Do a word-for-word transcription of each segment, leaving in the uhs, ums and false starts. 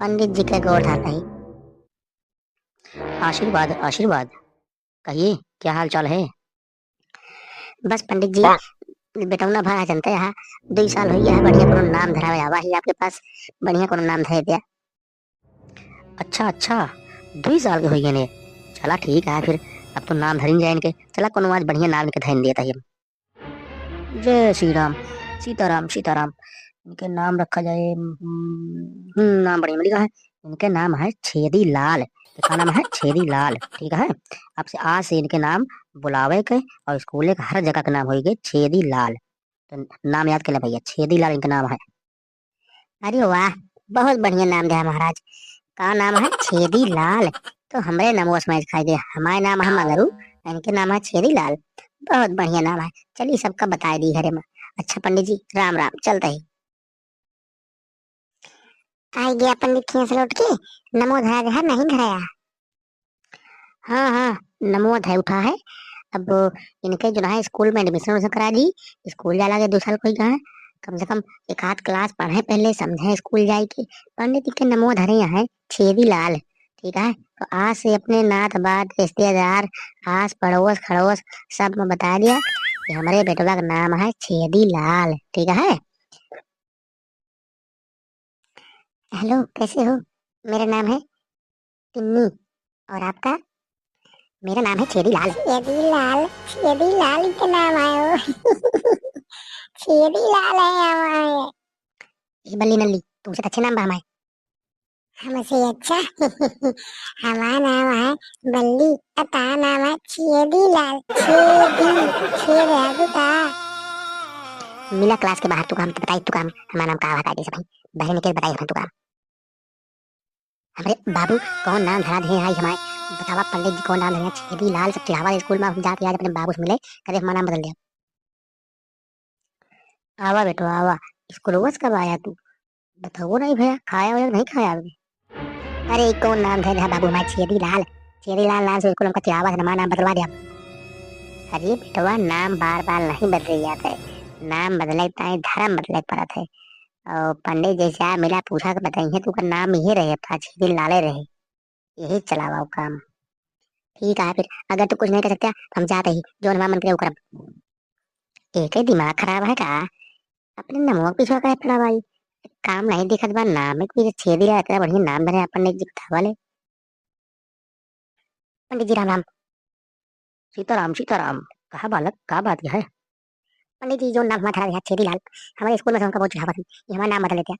पंडित जी के गोड़ धरत ही। आशीर्वाद, आशीर्वाद। कहिए, क्या हाल चाल है? बस पंडित जी, बेटौना भा जनते हा, दुई साल होइ गया है, बढ़िया कोनो नाम धरावे आवा ही आपके पास, बढ़िया कोनो नाम धरे दिया। अच्छा, अच्छा, दुई साल के होइ गए ने। चला ठीक है फिर, अब तो नाम धरिन जाए इनके। चला कोनो आज बढ़िया नाम इनके धरिन देता ही हम। जय श्री राम, सीताराम, सीताराम। इनके नाम रखा जाए, हम्म, हम्म, नाम बढ़िया मिल गया है। इनके नाम है छेदी लाल। तो का नाम है? छेदी लाल, ठीक है। अब से, आज से इनके नाम बुलावे के और स्कूले के हर जगह के नाम होइगे छेदी लाल। तो नाम याद कर ले भैया, छेदी लाल इनके नाम है। अरे वाह, बहुत बढ़िया नाम दिया महाराज। का नाम है? छेदी लाल। तो हमरे नमवा से मैच खाई दे। हमारे नाम है मंगरू, इनके नाम है छेदी लाल। बहुत बढ़िया नाम है। चलिए सबका बताए दी घरे में। अच्छा पंडित जी, राम राम, चलते ही। आई गया पंडित खिया से लौट के, नमो धरा दे, नहीं धराया। हाँ, हाँ, नमो धै उठा है। अब इनके जो है स्कूल में admission उडमिशन करा दी, स्कूल जाला के दो साल कोई कहाँ, कम से कम एक आध class पढ़े पहले, समझे स्कूल जाए के। पंडित जी के नमो धरे यहाँ है, छेदी लाल, ठीक है? तो आज से अपने नात बात, रिश्तेदार, आस पड़ोस खड़ोस सब में बता दिया कि हमरे बेटवा का नाम है छेदी लाल, ठीक है? हेलो, कैसे हो? मेरा नाम है टिन्नी। और आपका? मेरा नाम है छेदी लाल। छेदी लाल, छेदी लाल के नाम है वो। छेदी लाल है हमारे। ये बल्ली नल्ली, तुमसे तो अच्छे नाम बा हमारे। हमसे अच्छा? हमारा नाम है बल्ली, और तारा नाम है छेदी लाल। छेदी, छेद है तू का? मिला class के बाहर तू काम, तो बताई तू काम, हमारा नाम का बता दे सब भाई। बाहर निकल बताई हम तू काम। हमरे बाबू कौन नाम धरा दे आई हमारे? बतावा पंडित जी कौन नाम धरे? छेदी लाल सब चिढ़ावा स्कूल में, हम जाके आज अपने बाबू से मिले, कदे हमारा नाम बदल दे। आवा बेटवा आवा, स्कूल बस कब आया तू? बताओ नहीं भैया, खाया वाया नहीं खाया अभी? अरे ई कौन नाम धरे रहा बाबू हमारे? छेदी लाल। छेदी लाल नाम से स्कूल हमका चिढ़ावा है, हमारा नाम बदलवा दे आप। अरे बेटवा, नाम बार बार नहीं बदले जाते, नाम बदले ताई धर्म बदले पड़त है। और पंडित जी से मिला, पूछा के बताइए, तू का नाम ये रहे, अब छेदी लाले रहे, यही चलावा काम। ठीक है फिर, अगर तू कुछ नहीं कर सकता, हम जाते ही, जो हमारा मन करे वो करब। एक ही दिमाग खराब है का? अपने नमवा के पीछे काहे पड़ा भाई? काम नहीं दिखत बा, नाम में कोई छेदी लाल, इतना बढ़िया नाम धरे अपन ने, जी बतावा ले। पंडित जी राम राम। सीताराम, सीताराम। कहा बालक, का बात है? पंडित जी, जो नाम हमारा धरा है छेदी लाल, हमारे स्कूल में से हमका बहुत चिढ़ावत है, ये हमारा नाम बदल देते।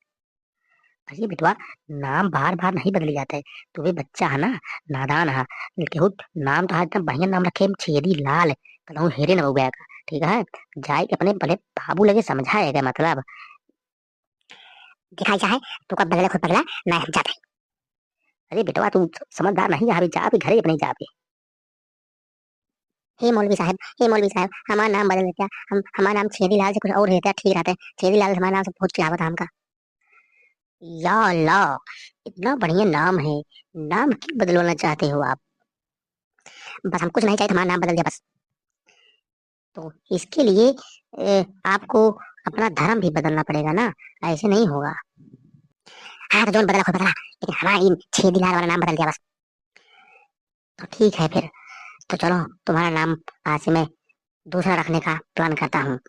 अरे बेटवा, नाम बार बार नहीं बदले जाते। तू भी बच्चा है ना, नादान है। केहू नाम तो आज एकदम बढ़िया नाम रखे, छेदी लाल, कदहूँ हेरे न बउआ का, ठीक है? जाए के अपने पहले बाबू लगे समझाए के मतलब। दिखाई चाहे, तू कब बदले खुद बदला, ना हम जाते। अरे बेटवा, तू समझदार नहीं है, अभी जा, अभी घरे अपने जा, अभी। हे मौलवी साहब, हे मौलवी साहब, हमारा नाम बदल देता, हम, हमारा नाम छेदी लाल से कुछ और रहता, ठीक रहता। छेदी लाल हमारे नाम से बहुत चिढ़ावत है हमका। या अल्लाह, इतना बढ़िया नाम है, नाम क्यों बदलवाना चाहते हो आप? बस हम कुछ नहीं चाहिए, हमारा नाम बदल दिया बस। तो इसके लिए, ए, आपको अपना धर्म भी बदलना पड़ेगा ना, ऐसे नहीं होगा। हाँ, तो जौन बदला खुद बदला, लेकिन हमारा इन छेदी लाल वाला नाम बदल दिया बस। तो ठीक है फिर, तो चलो, तुम्हारा नाम आज से मैं दूसरा रखने का plan करता हूँ।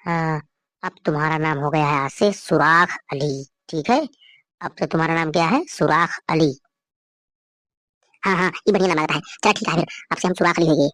हाँ, अब तुम्हारा नाम हो गया है आज से सुराख अली, ठीक है? अब से तुम्हारा नाम क्या है? सुराख अली। हाँ, हाँ, ये बढ़िया नाम लगता है। चलो ठीक है फिर, अब से हम सुराख अली हो गए।